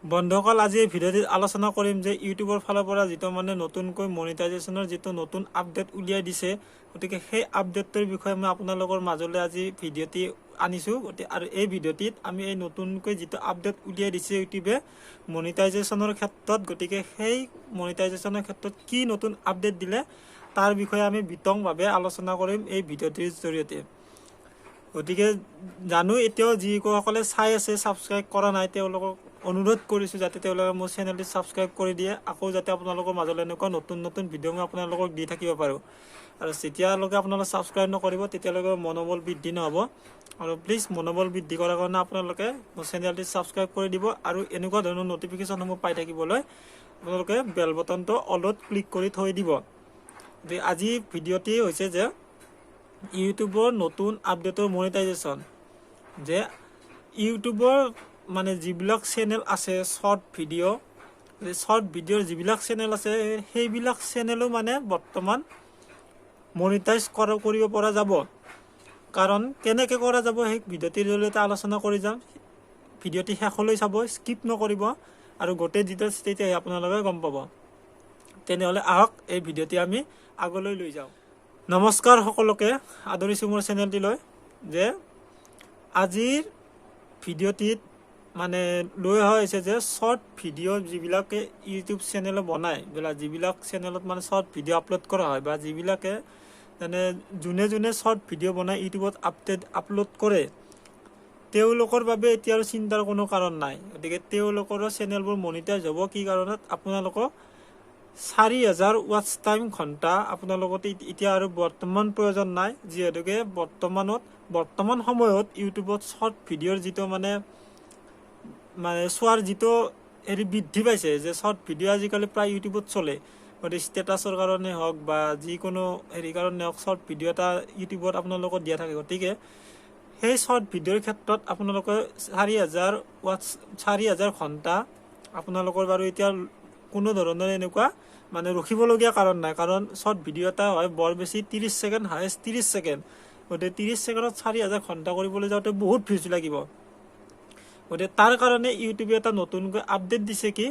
বন্ধুসকল, আজি এই ভিডিঅ'টিত আলোচনা কৰিম যে ইউটিউবৰ ফালৰ পৰা যিটো মানে নতুনকৈ মনিটাইজেশ্যনৰ যিটো নতুন আপডেট উলিয়াই দিছে, গতিকে সেই আপডেটটোৰ বিষয়ে মই আপোনালোকৰ মাজলৈ আজি ভিডিঅ'টি আনিছোঁ। গতিকে আৰু এই ভিডিঅ'টিত আমি এই নতুনকৈ যিটো আপডেট উলিয়াই দিছে ইউটিউবে মনিটাইজেশ্যনৰ ক্ষেত্ৰত, গতিকে সেই মনিটাইজেশ্যনৰ ক্ষেত্ৰত কি নতুন আপডেট দিলে তাৰ বিষয়ে আমি বিতংভাৱে আলোচনা কৰিম এই ভিডিঅ'টিৰ জৰিয়তে। গতিকে জানো এতিয়াও যিসকলে চাই আছে, ছাবস্ক্ৰাইব কৰা নাই, তেওঁলোকক অনুৰোধ কৰিছোঁ যাতে তেওঁলোকে মোৰ চেনেলটি ছাবস্ক্ৰাইব কৰি দিয়ে, আকৌ যাতে আপোনালোকৰ মাজলৈ এনেকুৱা নতুন নতুন ভিডিঅ' মই আপোনালোকক দি থাকিব পাৰোঁ। আৰু যেতিয়ালৈকে আপোনালোকে ছাবস্ক্ৰাইব নকৰিব, তেতিয়ালৈকে মনোবল বৃদ্ধি নহ'ব। আৰু প্লিজ মনোবল বৃদ্ধি কৰাৰ কাৰণে আপোনালোকে মোৰ চেনেলটি ছাবস্ক্ৰাইব কৰি দিব আৰু এনেকুৱা ধৰণৰ ন'টিফিকেশ্যনসমূহ পাই থাকিবলৈ আপোনালোকে বেল বটনটো অলত ক্লিক কৰি থৈ দিব। গতিকে আজি ভিডিঅ'টি হৈছে যে ইউটিউবৰ নতুন আপডেটৰ মনিটাইজেশ্যন, যে ইউটিউবৰ মানে যিবিলাক চেনেল আছে শ্বৰ্ট ভিডিঅ', শ্বৰ্ট ভিডিঅ'ৰ যিবিলাক চেনেল আছে, সেইবিলাক চেনেলো মানে বৰ্তমান মনিটাইজ কৰিব পৰা যাব। কাৰণ কেনেকৈ কৰা যাব, সেই ভিডিঅ'টিৰ জৰিয়তে আলোচনা কৰি যাম। ভিডিঅ'টি শেষলৈ চাব, স্কিপ নকৰিব আৰু গোটেই ডিটেইলছ তেতিয়াহে আপোনালোকে গম পাব। তেনেহ'লে আহক, এই ভিডিঅ'টি আমি আগলৈ লৈ যাওঁ। নমস্কাৰ সকলোকে, আদৰিছোঁ মোৰ চেনেলটিলৈ। যে আজিৰ ভিডিঅ'টিত মানে লৈ অহা হৈছে যে শ্বৰ্ট ভিডিঅ' যিবিলাকে ইউটিউব চেনেলত বনায় বোলা, যিবিলাক চেনেলত মানে শ্বৰ্ট ভিডিঅ' আপলোড কৰা হয় বা যিবিলাকে মানে যোনে যোনে শ্বৰ্ট ভিডিঅ' বনাই ইউটিউবত আপলোড কৰে, তেওঁলোকৰ বাবে এতিয়া আৰু চিন্তাৰ কোনো কাৰণ নাই। গতিকে তেওঁলোকৰো চেনেলবোৰ মনিটাইজ হ'ব। কি কাৰণত? আপোনালোকক 4000 ৱাটচ টাইম ঘণ্টা আপোনালোকৰ এতিয়া আৰু বৰ্তমান প্ৰয়োজন নাই, যিহেতুকে বৰ্তমান সময়ত ইউটিউবত শ্বৰ্ট ভিডিঅ'ৰ যিটো মানে মানে চোৱাৰ যিটো হেৰি বৃদ্ধি পাইছে, যে শ্বৰ্ট ভিডিঅ' আজিকালি প্ৰায় ইউটিউবত চলে। গতিকে ষ্টেটাছৰ কাৰণে হওক বা যিকোনো হেৰি কাৰণে হওক, শ্বৰ্ট ভিডিঅ' এটা ইউটিউবত আপোনালোকৰ দিয়া থাকে। গতিকে সেই শ্বৰ্ট ভিডিঅ'ৰ ক্ষেত্ৰত আপোনালোকে 4000 ৱাটছ 4000 ঘণ্টা আপোনালোকৰ বাৰু এতিয়া কোনো ধৰণৰ এনেকুৱা মানে ৰখিবলগীয়া কাৰণ নাই। কাৰণ শ্বৰ্ট ভিডিঅ' এটা হয় বৰ বেছি 30 ছেকেণ্ড, হায়েষ্ট 30 ছেকেণ্ড। গতিকে 30 ছেকেণ্ডত 4000 ঘণ্টা কৰিবলৈ যাওঁতে বহুত ভিউজ লাগিব। গতিকে তাৰ কাৰণে ইউটিউবে এটা নতুনকৈ আপডেট দিছে কি,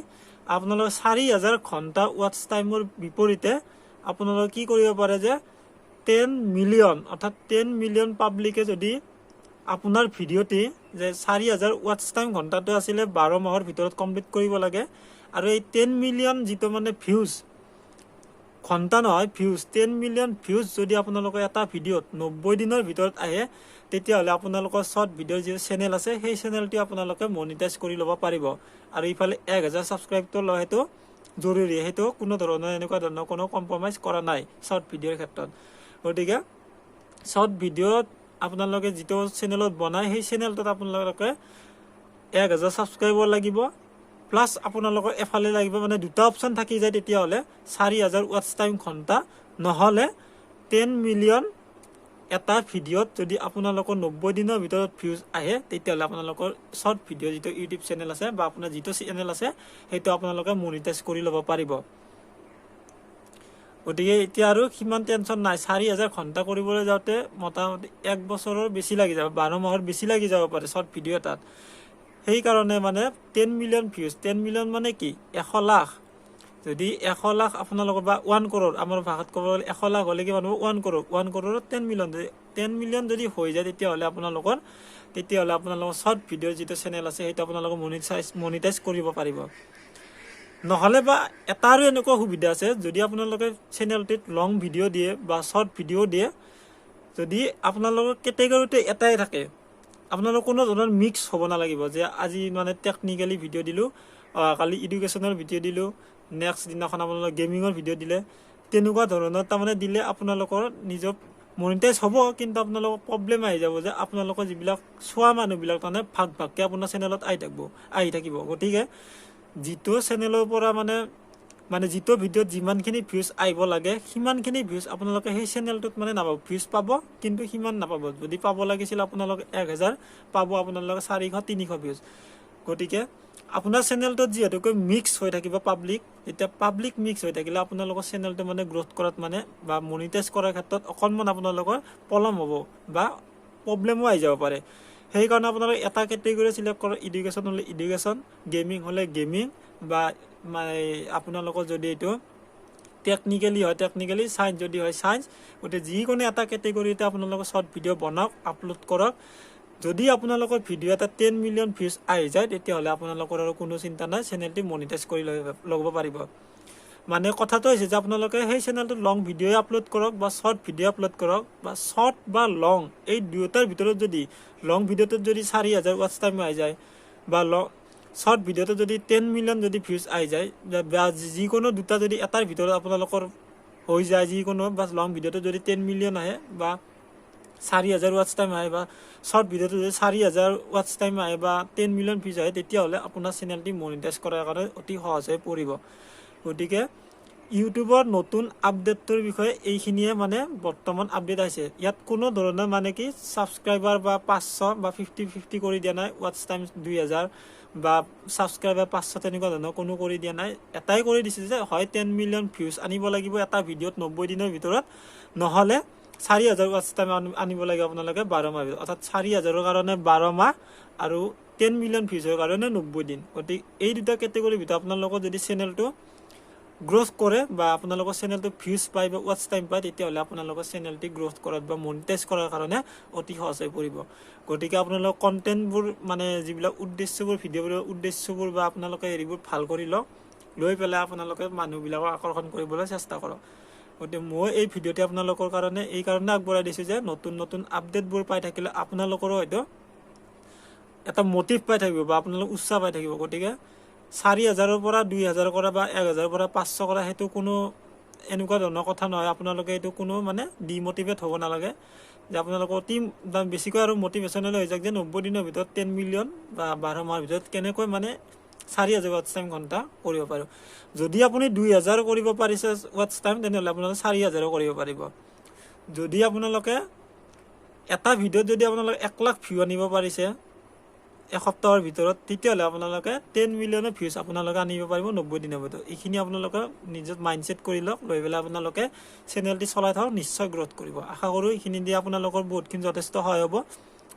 আপোনালোকে 4000 ঘণ্টা ৱাটচ টাইমৰ বিপৰীতে আপোনালোকে কি কৰিব পাৰে যে 10 মিলিয়ন, অৰ্থাৎ 10 মিলিয়ন পাব্লিকে যদি আপোনাৰ ভিডিঅ'টি, যে 4000 ৱাটচ টাইম ঘণ্টাটো আছিলে 12 মাহৰ ভিতৰত কমপ্লিট কৰিব লাগে, আৰু এই 10 মিলিয়ন যিটো মানে ভিউজ, ঘণ্টা নহয় ভিউজ, 10 মিলিয়ন ভিউজ যদি আপোনালোকৰ এটা ভিডিঅ'ত 90 দিনৰ ভিতৰত আহে, তেতিয়াহ'লে আপোনালোকৰ শ্বৰ্ট ভিডিঅ'ৰ যিটো চেনেল আছে, সেই চেনেলটো আপোনালোকে মনিটাইজ কৰি ল'ব পাৰিব। আৰু ইফালে 1000 ছাবস্ক্ৰাইবটো লয়, সেইটো জৰুৰী। সেইটো কোনো ধৰণৰ এনেকুৱা ধৰণৰ কোনো কম্প্ৰমাইজ কৰা নাই শ্বৰ্ট ভিডিঅ'ৰ ক্ষেত্ৰত। গতিকে শ্বৰ্ট ভিডিঅ'ত আপোনালোকে যিটো চেনেলত বনায়, সেই চেনেলটোত আপোনালোকে 1000 ছাবস্ক্ৰাইবৰ লাগিব, প্লাছ আপোনালোকৰ এফালে লাগিব, মানে দুটা অপশ্যন থাকি যায় তেতিয়াহ'লে, 4000 ৱাটচ টাইম ঘণ্টা, নহ'লে 10 মিলিয়ন এটা ভিডিঅ'ত যদি আপোনালোকৰ 90 দিনৰ ভিতৰত ভিউজ আহে, তেতিয়াহ'লে আপোনালোকৰ শ্বৰ্ট ভিডিঅ' যিটো ইউটিউব চেনেল আছে বা আপোনাৰ যিটো চেনেল আছে, সেইটো আপোনালোকে মনিটাইজ কৰি ল'ব পাৰিব। গতিকে এতিয়া আৰু সিমান টেনশ্যন নাই। 4000 ঘণ্টা কৰিবলৈ যাওঁতে মোটামুটি এক বছৰৰ বেছি লাগি যাব, 12 মাহৰ বেছি লাগি যাব পাৰে শ্বৰ্ট ভিডিঅ' এটাত। সেইকাৰণে মানে 10 মিলিয়ন ভিউজ, 10 মিলিয়ন মানে কি? 100 লাখ। যদি 100 লাখ আপোনালোকৰ বা 1 কৰোৰ, আমাৰ ভাষাত ক'ব গ'লে 100 লাখ হ'লে কিমান হ'ব? 1 কৰোৰ। 1 কৰোৰত 10 মিলিয়ন, 10 মিলিয়ন যদি হৈ যায়, তেতিয়াহ'লে আপোনালোকৰ শ্বৰ্ট ভিডিঅ'ৰ যিটো চেনেল আছে, সেইটো আপোনালোকে মনিটাইজ কৰিব পাৰিব। নহ'লে বা এটা আৰু এনেকুৱা সুবিধা আছে, যদি আপোনালোকে চেনেলটোত লং ভিডিঅ' দিয়ে বা শ্বৰ্ট ভিডিঅ' দিয়ে, যদি আপোনালোকৰ কেটেগৰীটো এটাই থাকে, আপোনালোক কোনো ধৰণৰ মিক্স হ'ব নালাগিব যে আজি মানে টেকনিকেলি ভিডিঅ' দিলোঁ, কালি এডুকেশ্যনেল ভিডিঅ' দিলোঁ, নেক্সট দিনাখন আপোনালোকে গেমিঙৰ ভিডিঅ' দিলে, তেনেকুৱা ধৰণৰ তাৰমানে দিলে আপোনালোকৰ নিজৰ মনিটাইজ হ'ব, কিন্তু আপোনালোকৰ প্ৰব্লেম আহি যাব যে আপোনালোকৰ যিবিলাক চোৱা মানুহবিলাক তাৰমানে ভাগ ভাগকৈ আপোনাৰ চেনেলত আহি থাকিব। গতিকে যিটো চেনেলৰ পৰা মানে মানে যিটো ভিডিঅ'ত যিমানখিনি ভিউজ আহিব লাগে, সিমানখিনি ভিউজ আপোনালোকে সেই চেনেলটোত মানে নাপাব। ভিউজ পাব, কিন্তু সিমান নাপাব। যদি পাব লাগিছিল আপোনালোকে 1000, পাব আপোনালোকে 400 300 ভিউজ। গতিকে আপোনাৰ চেনেলটোত যিহেতুকে মিক্স হৈ থাকিব পাব্লিক, তেতিয়া পাব্লিক মিক্স হৈ থাকিলে আপোনালোকৰ চেনেলটো মানে গ্ৰ'থ কৰাত মানে বা মনিটাইজ কৰাৰ ক্ষেত্ৰত অকণমান আপোনালোকৰ পলম হ'ব বা প্ৰব্লেমো আহি যাব পাৰে। সেইকাৰণে আপোনালোকে এটা কেটেগৰী চিলেক্ট কৰক। এডুকেশ্যন হ'লে এডুকেশ্যন, গেমিং হ'লে গেমিং, বা মানে আপোনালোকৰ যদি এইটো টেকনিকেলি হয় টেকনিকেলি, ছায়েন্স যদি হয় ছায়েন্স। গতিকে যিকোনো এটা কেটেগৰীতে আপোনালোকে শ্বৰ্ট ভিডিঅ' বনাওক, আপলোড কৰক। যদি আপোনালোকৰ ভিডিঅ' এটা 10 মিলিয়ন ভিউজ আহি যায়, তেতিয়াহ'লে আপোনালোকৰ আৰু কোনো চিন্তা নাই, চেনেলটি মনিটাইজ কৰি ল'ব পাৰিব। মানে কথাটো হৈছে যে আপোনালোকে সেই চেনেলটোত লং ভিডিঅ' আপলোড কৰক বা শ্বৰ্ট ভিডিঅ' আপলোড কৰক, বা শ্বৰ্ট বা লং এই দুয়োটাৰ ভিতৰত যদি লং ভিডিঅ'টোত যদি 4000 ৱাটচ টাইম আহি যায় বা শ্বৰ্ট ভিডিঅ'টোত যদি 10 মিলিয়ন যদি ভিউজ আহি যায়, বা যিকোনো দুটা যদি এটাৰ ভিতৰত আপোনালোকৰ হৈ যায় যিকোনো, বা লং ভিডিঅ'টোত যদি 10 মিলিয়ন আহে বা 4000 ৱাটচ টাইম আহে, বা শ্বৰ্ট ভিডিঅ'টো যদি 4000 ৱাটচ টাইম আহে বা 10 মিলিয়ন ভিউজ আহে, তেতিয়াহ'লে আপোনাৰ চেনেলটি মনিটাইজ কৰাৰ কাৰণে অতি সহজ হৈ পৰিব। গতিকে ইউটিউবৰ নতুন আপডেটটোৰ বিষয়ে এইখিনিয়ে মানে বৰ্তমান আপডেট আহিছে। ইয়াত কোনো ধৰণৰ মানে কি ছাবস্ক্ৰাইবাৰ বা 500 বা 50 50 কৰি দিয়া নাই, ৱাটচ টাইম 2000 বা ছাবস্ক্ৰাইবাৰ 500, তেনেকুৱা ধৰণৰ কোনো কৰি দিয়া নাই। এটাই কৰি দিছে যে হয় 10 মিলিয়ন ভিউজ আনিব লাগিব এটা ভিডিঅ'ত 90 দিনৰ ভিতৰত, নহ'লে 4000 ৱাটচ টাইম আনিব লাগিব আপোনালোকে 12 মাহ ভিতৰত। অৰ্থাৎ 4000ৰ কাৰণে 12 মাহ আৰু 10 মিলিয়ন ভিউজৰ কাৰণে 90 দিন। গতিকে এই দুটা কেটেগৰীৰ ভিতৰত আপোনালোকৰ যদি চেনেলটো গ্ৰ'থ কৰে বা আপোনালোকৰ চেনেলটো ভিউজ পায় বা ৱাটচ টাইম পায়, তেতিয়াহ'লে আপোনালোকৰ চেনেলটি গ্ৰ'থ কৰাত বা মনিটাইজ কৰাৰ কাৰণে অতি সহজ হৈ পৰিব। গতিকে আপোনালোকৰ কণ্টেণ্টবোৰ, মানে যিবিলাক উদ্দেশ্যবোৰ, ভিডিঅ'বোৰৰ উদ্দেশ্যবোৰ বা আপোনালোকে হেৰিবোৰ ভাল কৰি লওক, লৈ পেলাই আপোনালোকে মানুহবিলাকক আকৰ্ষণ কৰিবলৈ চেষ্টা কৰক। গতিকে মই এই ভিডিঅ'টি আপোনালোকৰ কাৰণে এই কাৰণে আগবঢ়াই দিছোঁ যে নতুন নতুন আপডেটবোৰ পাই থাকিলে আপোনালোকৰো হয়তো এটা মটিভ পাই থাকিব বা আপোনালোক উৎসাহ পাই থাকিব। গতিকে 4000ৰ পৰা 2000 কৰা বা 1000ৰ পৰা 500 কৰা, সেইটো কোনো এনেকুৱা ধৰণৰ কথা নহয়। আপোনালোকে এইটো কোনো মানে ডিমটিভেট হ'ব নালাগে যে আপোনালোকৰ অতি বেছিকৈ আৰু মটিভেশ্যনেল হৈ যাওক যে 90 দিনৰ ভিতৰত 10 মিলিয়ন বা 12 মাহৰ ভিতৰত কেনেকৈ মানে 4000 ৱাটচ টাইম ঘণ্টা কৰিব পাৰোঁ। যদি আপুনি 2000 কৰিব পাৰিছে ৱাটচ টাইম, তেনেহ'লে আপোনালোকে 4000ৰো কৰিব পাৰিব। যদি আপোনালোকে এটা ভিডিঅ'ত যদি আপোনালোকে 1 লাখ ভিউ আনিব পাৰিছে এসপ্তাহৰ ভিতৰত, তেতিয়াহ'লে আপোনালোকে 10 মিলিয়নৰ ভিউজ আপোনালোকে আনিব পাৰিব 90 দিনৰ ভিতৰত। এইখিনি আপোনালোকে নিজৰ মাইণ্ডছেট কৰি লওক, লৈ পেলাই আপোনালোকে চেনেলটি চলাই থাকক, নিশ্চয় গ্ৰ'থ কৰিব। আশা কৰোঁ এইখিনি দি আপোনালোকৰ বহুতখিনি যথেষ্ট সহায় হ'ব।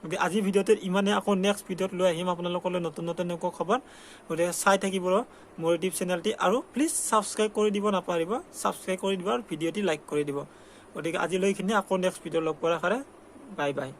গতিকে আজি ভিডিঅ'টোত ইমানে। আকৌ নেক্সট ভিডিঅ'ত লৈ আহিম আপোনালোকলৈ নতুন নতুন এনেকুৱা খবৰ। গতিকে চাই থাকিব মোৰ ইউটিউব চেনেলটি আৰু প্লিজ ছাবস্ক্ৰাইব কৰি দিব নাপাহৰিব। ছাবস্ক্ৰাইব কৰি দিব আৰু ভিডিঅ'টি লাইক কৰি দিব। গতিকে আজিলৈ এইখিনি। আকৌ নেক্সট ভিডিঅ' লগ পোৱাৰ আশাৰে, বাই বাই।